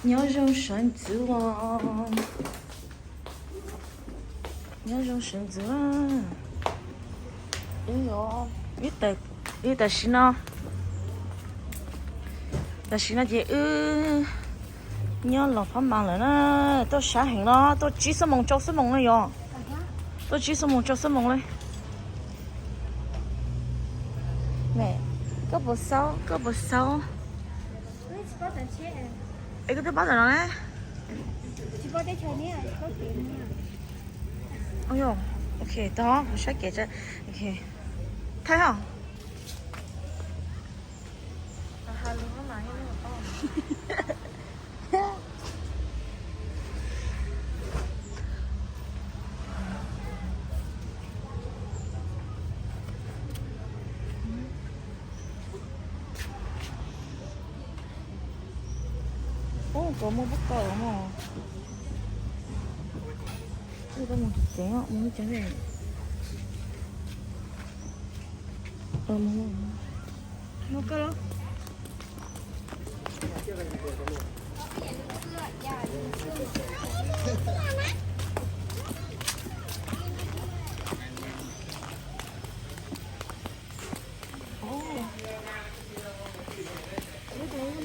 Nyob zoo sawv ntxwv os. Nyob zoo sawv ntxwv. Wb yuav, wb tam sim no, tam sim no ces wb nyob Los Phab Mas lawm na. Tuaj sab heev no, tuaj tsib xuab moos rau xuab moos no yog. Tuaj tsib xuab moos rau xuab moos li. Koj puas xaub, koj puas xaub? Es koj twb paub tam no ne. Ok, tau, kuv saib kev. Ok. Thaij os. Ub, koj muaj pub koj mog. Ub, koj mus tsev, mus tsev. Mus koj los.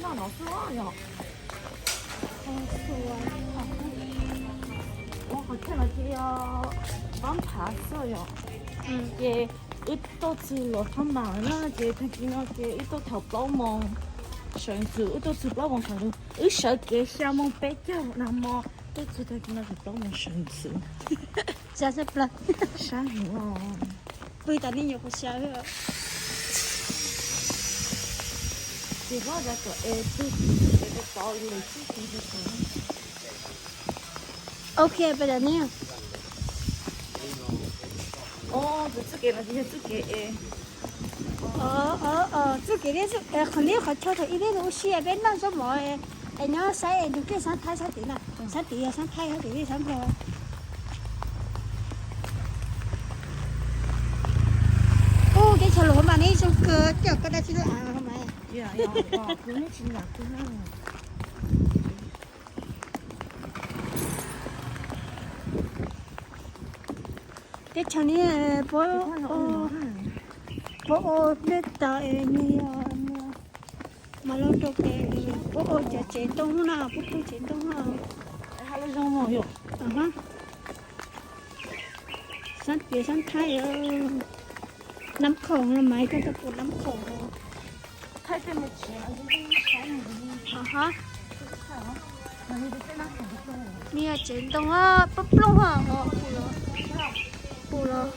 Noj no xwb yom. Ua qhov chaw no ces yog pab phav xwb yom. Ces wb tuaj txug Los Phab Mas na, ces tag kis no ces wb tuaj thaum plaub moos sawv ntxwv, wb tuaj txug plaub moos sawv ntxwv, wb sawv kev xya moos peb caug na mog, tuaj txug tag kis no thaum plaub moos sawv ntxwv. Sab heev os. Pw tas nej nyuam qhuav sawv. Tsis paub tas kom es pw es tau lus txij tis. Ok, peb tam ne. Tus txuj kev no tsis yog txuj kev es. Txuj kev, qhov neb qhov chaw thaum ub peb ua si peb noj zaub mov es nyob saib es nws tej sab Thaib sab tid na, sab tid yog sab Thaib sab tid sab Nplog. Ub, teb chaws Los Phab Mas neb zoo kawg, coj koj dab tsi lawm mas. Teb chaws ne, puab, puab ua peb tas es nws, mas los rau pem, puab ua cov tsev ntoo na, puab pheej tsev ntoo na. Sab tias sab Thaib, Nab Khoom no mas coj tuaj pum Nab Khoom. Nws yog tsev ntoo plooj plooj, pum los.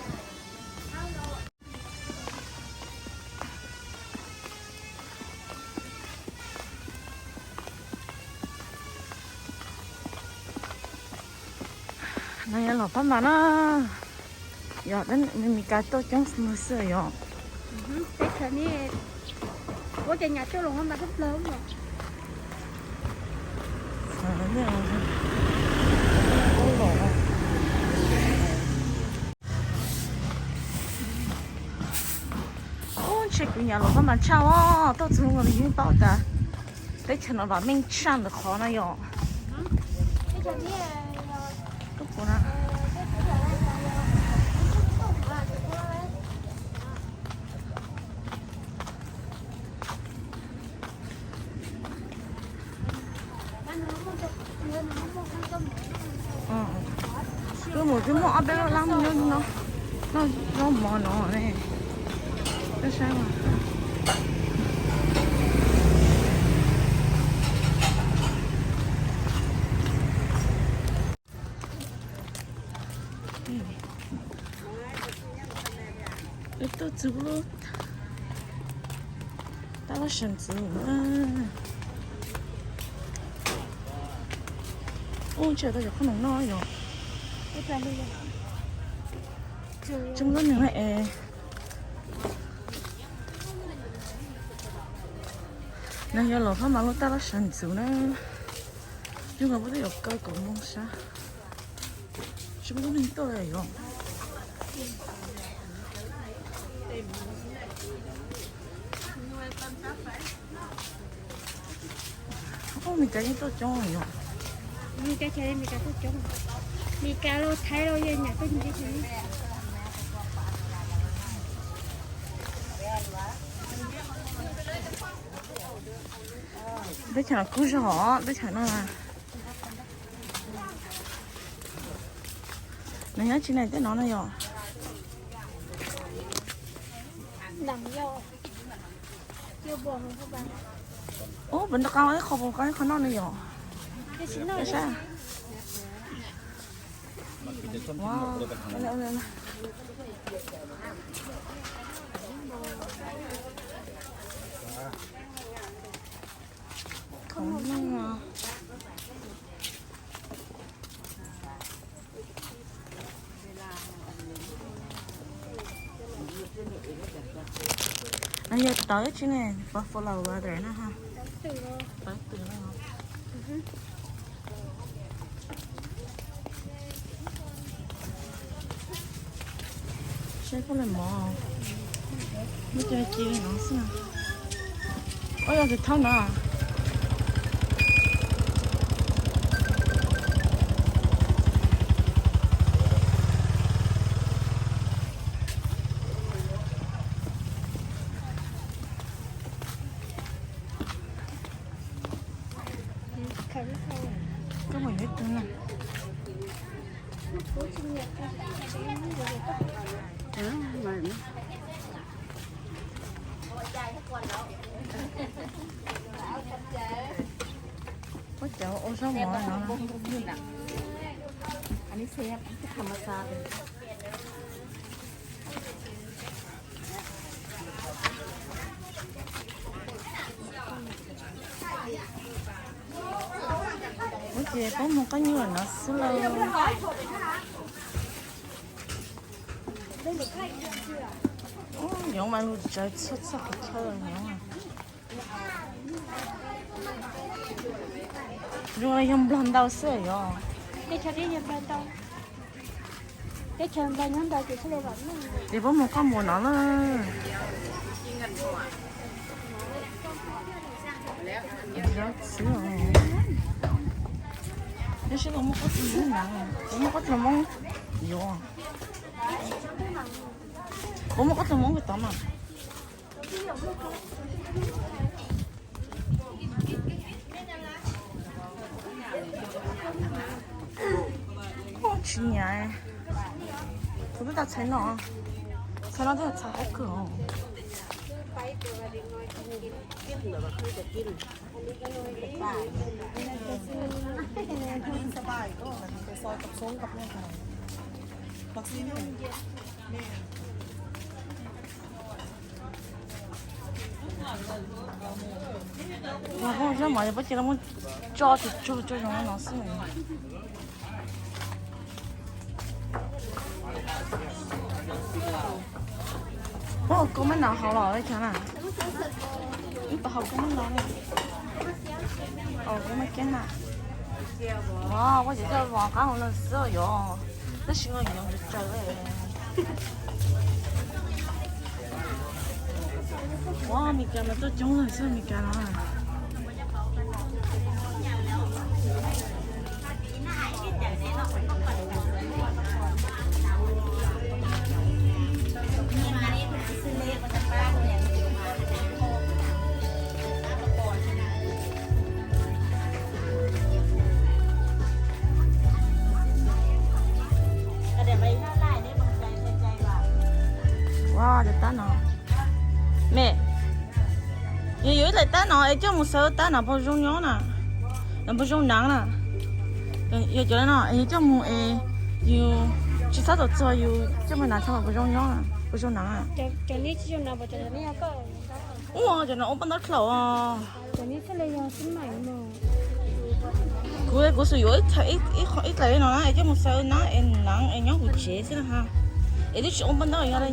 No yog Los Phab Mas na, yog Mes Kas tuaj coob xwb yog. Teb chaws ne, puab cov nyam tuaj Los Phab Mas teb plaws mas. Ub, ntshe kuv nyam Los Phab Mas tshaj os, tuaj txug no yeej paub tas teb chaws no vam meej tshaj ntawm qhov no yom. Wb mus twb muaj ob peb lab nyob no, noj zaub mov no ne. Koj saib mas. Wb tuaj txug lub tab laj sawv ntxwv na. Ub, ntshe tau cov qhob noom noj yom. Tsoom lub nws es. No yog Los Phab Mas lub tab laj sawv ntxwv na. Yog no puab twb yuav kaw kaum moos sab. Tsis muaj neeg tuaj li yom. Meskas yeej tuaj coob yom. Meskas ces Meskas tuaj coob. Meskas los Thaib los yeej nyuam tuaj coob. Teb chaws kub zog os, teb chaws no. Nws nyob tsis ne, tej no na yom. Ub, pem nram qab ib qho, pem qab ib qho noj no yom. Saib. Khoom noj. No yog tawv tsi ne, buffalo leather na ha. Tawv twm no. Saib koj li mov, muab cov ci no xwb. Ua yog tus thawj no. Koj mus yuav ib tug na. Ua cov ua zaub mov no. Ub, ces peb mus qab nyuag no xwb lauj. Yoov mas lug tsaws txhua txhua qhov chaw yoov. Zoo li yog nplog ntau xwb yog. Ces peb mus qab mus no na. Tab sis kuv muaj qab txag Hmoob na, kuv muaj qab txag Hmoob yuav. Kuv muaj qab txag Hmoob kawg tod mas. Tsis nyiam, kuv twb tau txhais no, txhais no twb txhais hauv kawg os. Zaub mov yog pab cia li muab tso tsuag tsuag tso zoo li no xwb. Ua koob mab nov hauv los li cas na? Ib tug hauv koob mab nov ne. Koob mab kiab na. Ua, ua ces coj vov qab hauv no xwb yog. Tab sis no yoov tsaws tsaws. Ua, Meskas mas tuaj coob lawm xwb Meskas no. Ua, cov tab no. Me, yus yuav ib daim tab no es coj mus xaws tab no puas zoo nyob na? No puas zoo naav na? Yog cov no es yus coj mus es yus tsis txhob tau txog yus coj mus naav tso puas zoo nyob, puas zoo naav na? Ua, cov no ua paj ntaub dlaum os. Kuv, kuv xum yuav ib daim li no na es coj mus xaws naav es naav es nyob kuv tsev xwb na ha. Es twb tsis ua paj ntaub yog li.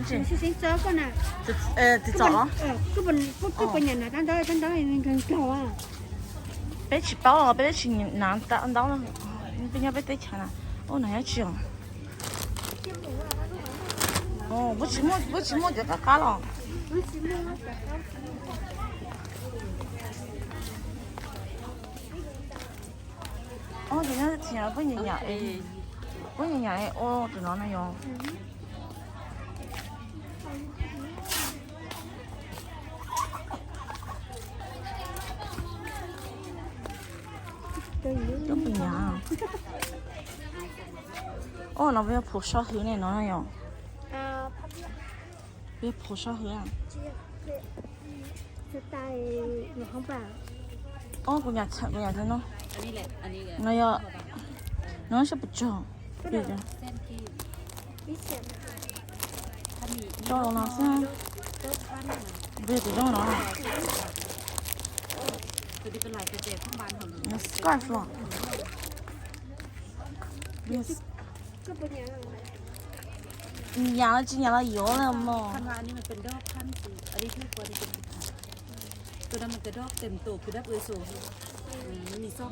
Txiv txom los? Peb tsis paub, peb tsis naav ntaub, peb nyob peb teb chaws na. Ub, no nyob tsis os. Ub, tsis muaj, ub, tsis muaj cov qab qab los? Ub, ces nyob txhia puab nyam nyam, puab nyam nyam ua tus no na yog. Ub, no puas yog phaum so hwv ne no na yog? Puas yog phaum so hwv? Ub, kuv nyam, kuv nyam no. No yog, no sab puas tsog. Tso los no xwb. Puas yog tus zoo no? Scarf los? Nyam los tsis nyam los yuav na mog.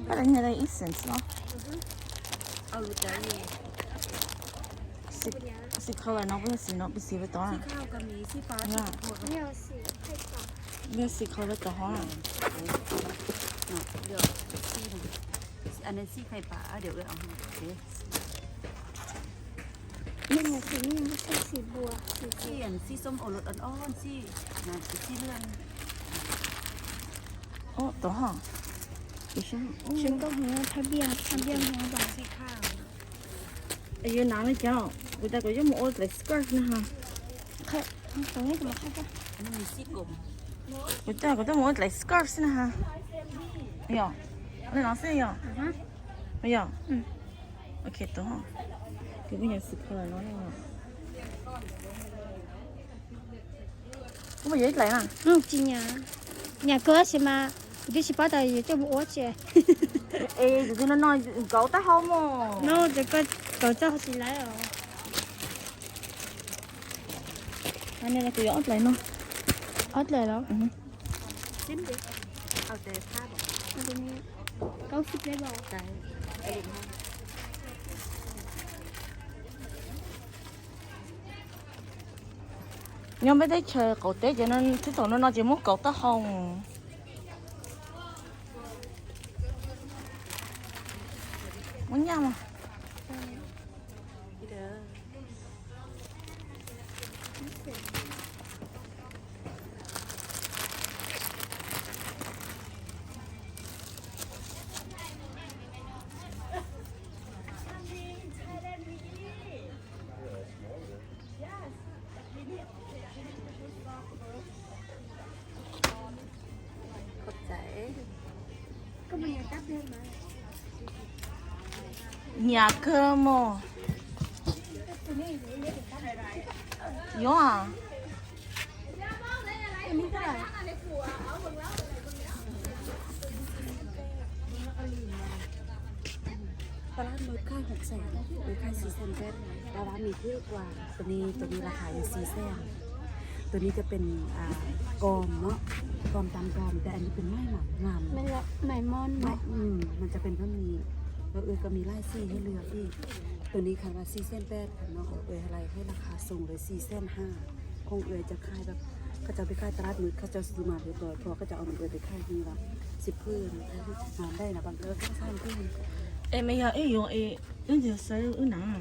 Koj nyam ib cent los? Xim color no puas yog xim no, xim pem tod na? Yog xim color pem tod na. Xim xom ua luam o o xim, xim lwj. Ub, tod hov. Sab nkauj heev, thaj biaj, thaj biaj heev. Yus hnav no cas kuv tas kuv yuav mus ua dlej scarf na ha. Kuv tas kuv tuaj mus ua dlej scarf xwb na ha. Yog, li no xwb yog? Yog. Ok, tod hov. Kuv kuj nyam xim color no na. Kuv puas yuav ib dlej na? Tsis nyam, nyam kawg tab sis mas kuv twb tsis paub tas yuav coj mus ua tsi. Es tus twg no no kauv tab hau mog. No ces koj kauv txoj tsis laiv os. Kuv yuav ob dlej no. Ob dlej los? Nyob peb teb chaws qaum teb ces tib thaum no no ces muab kauv taub hau. Muab nyaj mas. Nyam kawg mog. Yuav a. Tab lab nuav khaij hom xeem, nuav khaij xis xees peb, tab lab mis thib ua, tus ni, tus ni laj khav yog xis xees. Tus niจะเป็น กอม เนาะ กอมตามกอม แต่อันนี้เป็นไม้หนามงาม มันจะเป็นเท่านี้ แล้วเอื้อยก็มีหลายสีให้เลือกอีก ตัวนี้คันว่าสี่แสนแปดพันเนาะ เอื้อยให้ไล่ให้ราคาส่งเลยสี่แสนห้า ของเอื้อยจะขายแบบ เขาเจ้าไปขายตลาดมืด เขาเจ้าซื้อมาเรียบร้อย พอเขาเจ้าเอานำเอื้อยไปขายที่ละสิบผืน งามได้นะ บางเอื้อยก็สามผืน Es mas yog wb yuav es wb ntiag xav wb hnav.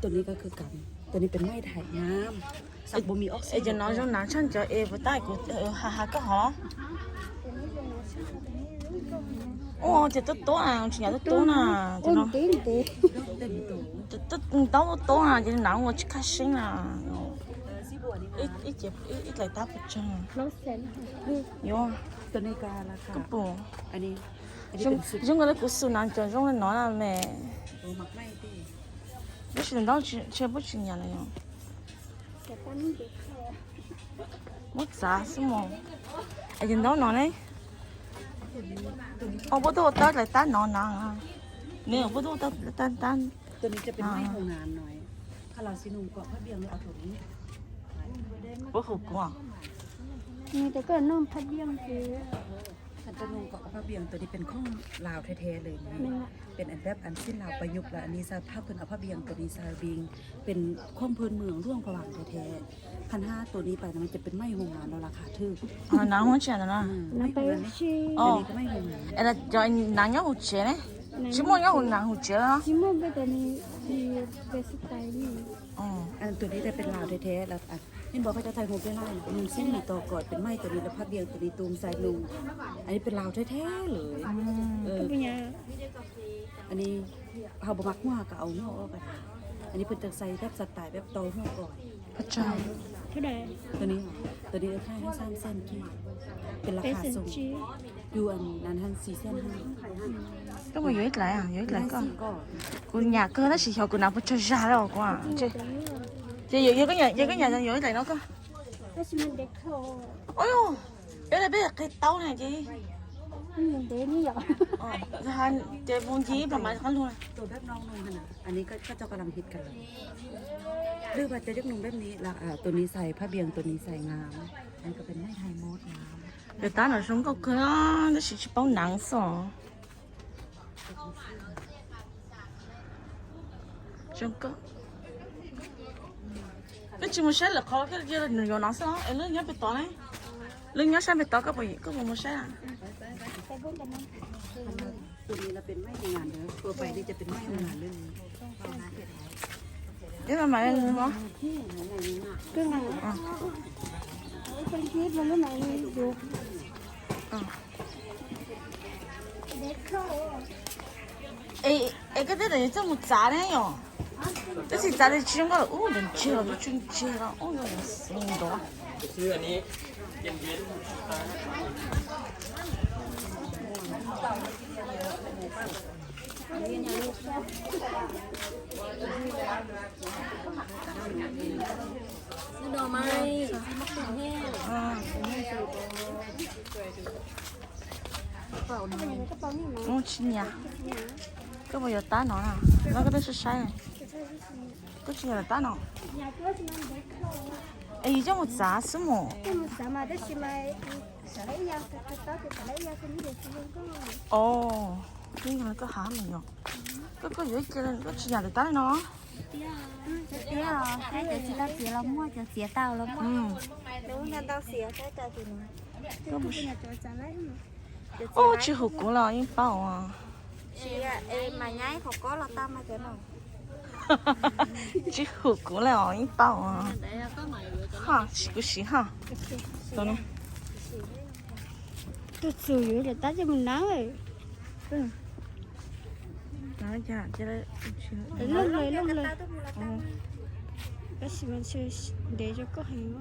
ตัวนี้ก็คือกัน ตัวนี้เป็นไม้ไถน้ำ สักบ่มีออกซิเจน Es cov no zoo hnav tshaj cov es puas tab kuv has has koj hov. Ua ces tuab tuab na, tsis nyam tuab tuab na. Ntaub tuab tuab na ces hnav ua tsis khaj seeb na. Ib dlaim tab puas tsawg. Yuav, koj pum, zoo nkaus li kuv xum hnav cov zoo li no na me. Tab sis ntaub tsis, puab tsis nyam na yog. Muab txav xwb mog. Es ces ntaub no ne. Ua puab tuaj ua tab dlaim tab no na. Ne puab tuaj ua tab, tab, tab. Puab hu kuv. Rau nug kom ผ้าเบี่ยง ตัวนี้เป็นของลาวแท้ๆเลยนะ เป็นอันแบบอันสิ้นลาวประยุกต์ แล้วอันนี้สภาพเพิ่นเอาผ้าเบี่ยงตัวนี้ใส่บิง เป็นของพื้นเมืองหลวงพระบางแท้ๆ คันถ้าตัวนี้ไปนะมันจะเป็นไหมโรงงานแล้วราคาถูก Hnav hauv tsev no na. อืม ไหมโรงงานนี่ อันนี้ก็ไหมโรงงาน Es cov hnav nyob hauv tsev ne? Tsis muaj nyob hauv, hnav hauv tsev no? Tsis muaj, peb cov ni, ni, peb xub tais ni. Tus ni peb peb Laus thiab thiab, nej npawg koj cov thaij hu peb laij, nws xwb nws tau kom tus maij tus ni lawv phab vias tus ni tus xais nus. Ann ni peb Laus thiab thiab lawm. Ann ni hau npawg mas kuj hau kaum ua noj, ann ni peb tau xais peb xais tais peb tau noj kom. Tus ni, tus ni thaij hab xab xees kiag, peb laj kha xoo, yus ann nan hab xis xees hab. Koj puas yuav ib dlaim, yuav ib dlaim koj? Kuv nyam kawg tab sis xyov kuv hnav puas tsawg zag lawm kuv. Ces yog koj nyam yuav ib dlaim no koj. Ua, yuav ib dlaim peb qhia tau na ces. Ces mus ncig plag mas qab lug. Tus bếp nấu nung hả? Anh ấy có, có cho con làm thịt cả lắm. Đưa vào cho giấc nung bếp ní là, à, tụi ní xài phá biếng, tụi ní xài ngà. Anh có bên này hai mốt ngà. Cov tab no zoo nkauj kawg tab sis tsis paub hnav xwb. Zoo nkauj. Koj tsis mus saib lawv qhov, koj cia nws yuav no xwb es lub nyob pem tod ne. Lub nyob sab pem tod, koj puas, koj puas mus saib? Tus ni là pem maj ngàn nữa, tua pem đi cho pem maj ngàn nữa. Ib mas mas hos. Es koj twb tau yuav txawj mus txav ne yom? Tab sis txav li tsis zoo nkauj ub, ntawd ntseg los tsis ntseg los ub, xwb ntawd. Mus tsis nyiam. Koj puas yuav tab no na? Los koj twb saib saib. Koj tsis nyiam tab no. Es yus coj mus txav xwb mus. Os, twb yog koj hab mus yom. Koj, koj yuav ib ce, koj tsis nyiam tab no. Cov txiav los muaj, cov txiav tau los muaj. Ub, tsis hum kuv los yeej paub. Tsis hum kuv los yeej paub. Ho, kuv siv ho. Tus txum yuav cov tab coj mus hnav. Loj loj loj loj. Tab sis mas ntev rau koj heev.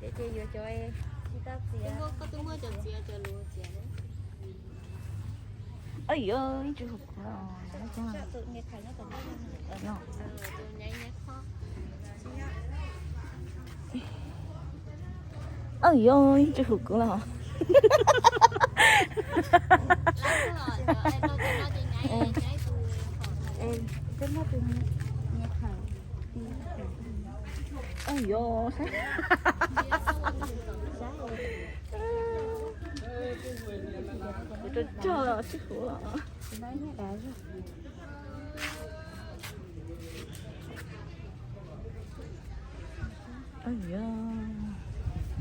Yuav cov, yuav cov. Ib tsis hum kuv. Ub, yog ib tsis hum kuv los. Ub, yog. Kuv rau cog tsis hum los.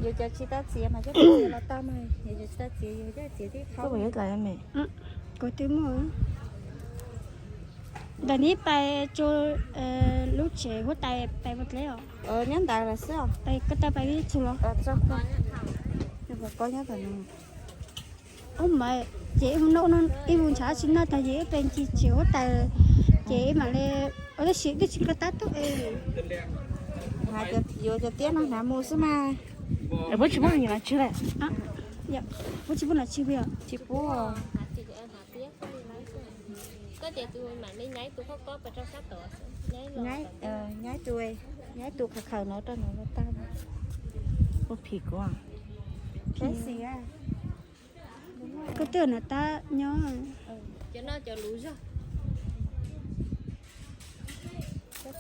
Yuav cov tsis tau txiav mas coj txiav los tau mas, yuav cov tsis tau txiav yuav coj txiav tib qho. Kuv twb muaj. Ntawm neb pais rau lub tsev huab tais pais puas dleb os? Nyob ntawd lawm xwb os. Koj tau pais ib txug los? Ub mas, ces ib mus noj no, ib mus ntshav tsis noj tag ces ib pais ncig tsev huab tais, ces ib mam li, tab sis twb tsis nqa tab tuaj. Yuav cov tiab no hnav mus xwb mas. Puab tsis muaj hnav tsig lawm. Puab tsis muaj hnav tsig puas? Tsis pub. Koj ces tus mam li nyaib tus koj kob pas rau sab tod, nyaib tus, nyaib tus khaws khaws no rau no tag. Puab phim kuv. Koj twb nrog tab nyob. Cov no cov luv zog. Cov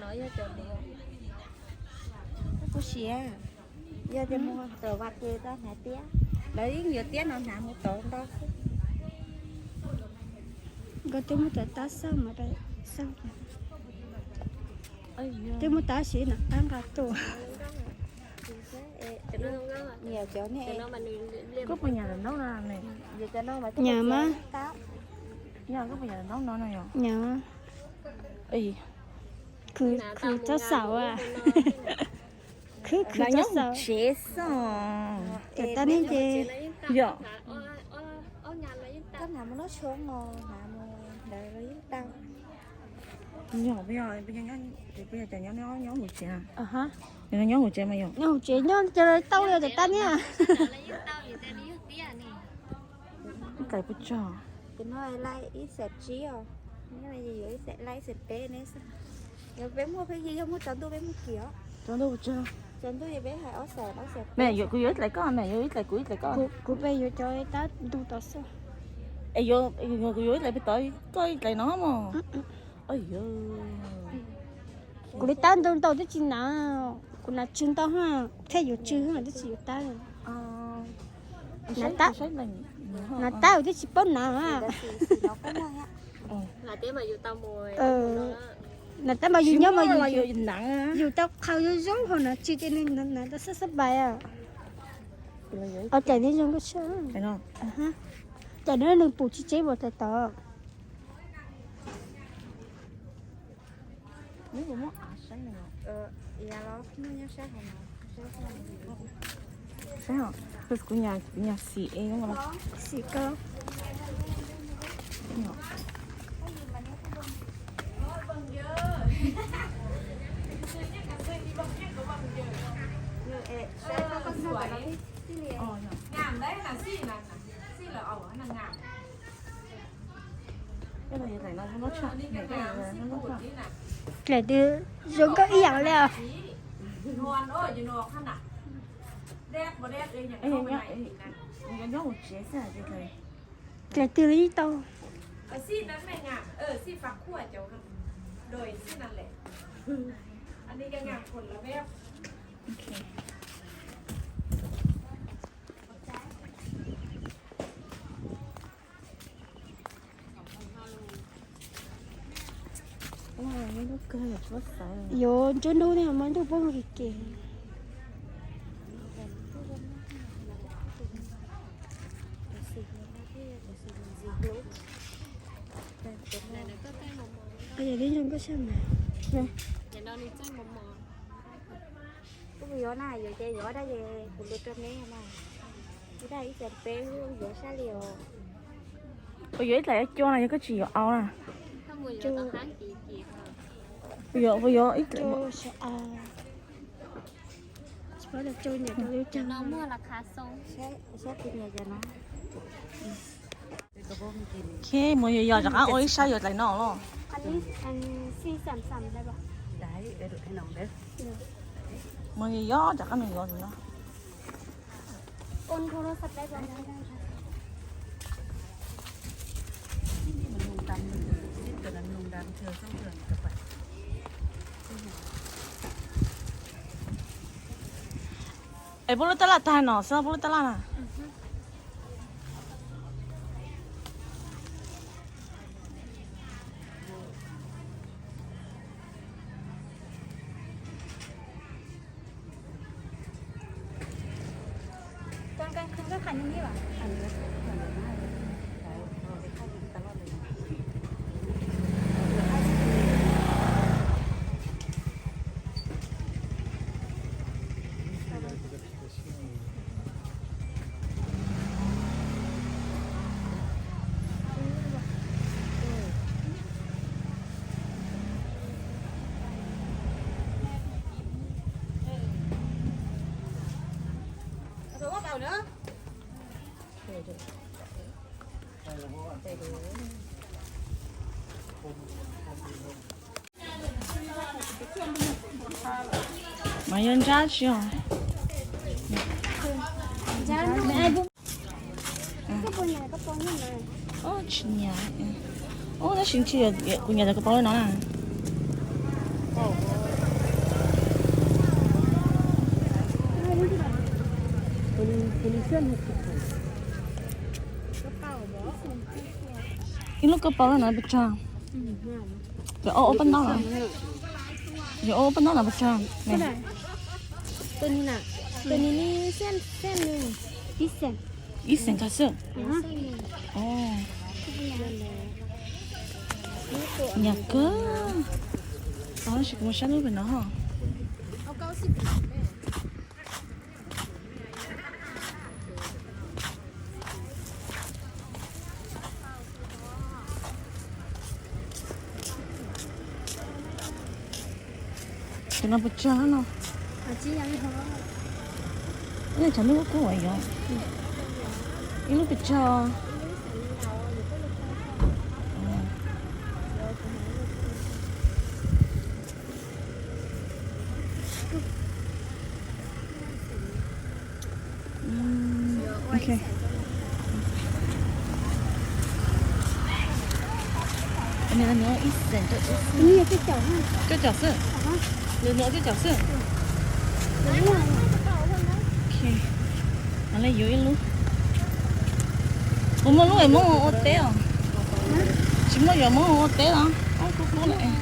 no yog cov luv. Kuv siav, yog tias mus tom vaj ces tau hnav tiab. Lawv yeej yuav tiab no hnav mus tod ntau xwb. Nkawd twb muab cov tab xauj mas xauj, twb muab tab siv nram qab nqa tuaj. Nyiam cov ne. Koj puas nyiam lawm ntaub no? Nyiam mas. Nyiam. Khwv tsob xaum a. Khwv khwv tsob xaum. Cov tab ne ces yog. Koj hnav mus lub tshoob os, hnav mus ntawd los yeej tau. Nyob, nyob, nyob hauv tsev, nyob hauv tsev mas yog. Nyob hauv tsev nyob ces tau li cov tab ne. Ib tais puas tsawg? Ces no laij ib xees tsib os, yuav ib xees laij ib xees peb ne. Yog peb muaj pheej yig, yog muaj tsaus ntuj peb muaj kim os. Tsaus ntuj puas tsawg? Tsaus ntuj yog peb hais ob xees, ob xees. Me, kuv yuav ib tais koj, me, yuav ib tais kuv, ib tais koj. Kuv pem yuav cov tab ntug tod xwb. Es kuv yuav ib tais pem tod, koj ib tais no mog. Kuv li tab ntug ntau twb tsis hnav, kuv hnav tsw ntau, thiaj yuav tsw twb tsis yuav tab. Hnav tab, hnav tab twb tsis paub hnav. Hnav tab mas yus nyob mas yus tau qhaws zoo zoo hauv hnav tsw ces nws hnav tau xab xab pais. Os, cais nws zoo nkauj tshaj. Cais no nws pum tsis tseb npaum tais tod. Kuv nyas xim es. Xim ko. Dlaim twg zoo nkauj ib yam li os. Dlaim twg li tau. Yuav nruab hnub thiab mas ntuj poob mus kev kev. Yog li zoo nkauj tshaj mas. Kuv yuav na, yuav ces yuav dab ces kuv lwm rau neb mas. Ib dab ib xees peb yuav sab li os. Kuv yuav ib dlaim cua na, yog koj tsis yuav au na. Kuv yuav, kuv yuav ib dlaim. Saib kuv nyiam cov no. Mus yos yos rov qab ua ib sab yuav dlaim no los. Mus yos yos rov qab mus yos no. Es pub lub tab laj tag no xwb, pub lub tab laj na. Mas yog nrab tsis yog? Tsis nyiam. Ub, tab sis ntshe kuv nyiam cov kaus paus li no na. Ib lub koj paus no pes tsawg? Yuav ua paj ntaub los? Yuav ua paj ntaub los pes tsawg? Ib xees tag xwb. Nyam kawg. Tab sis kuv mus saib lub pem no. Cov no pes tsawg no? Ib txhais lub kub uas yuav ib lub pes tsawg? Nws ib xees cuaj caum xwb. Nws ib xees cuaj caum xwb. Mam li yuav ib lub. Puas muaj lub es Hmoob ua teb os? Tsis muaj, yuav Hmoob ua teb los? Ob kub kub lawm.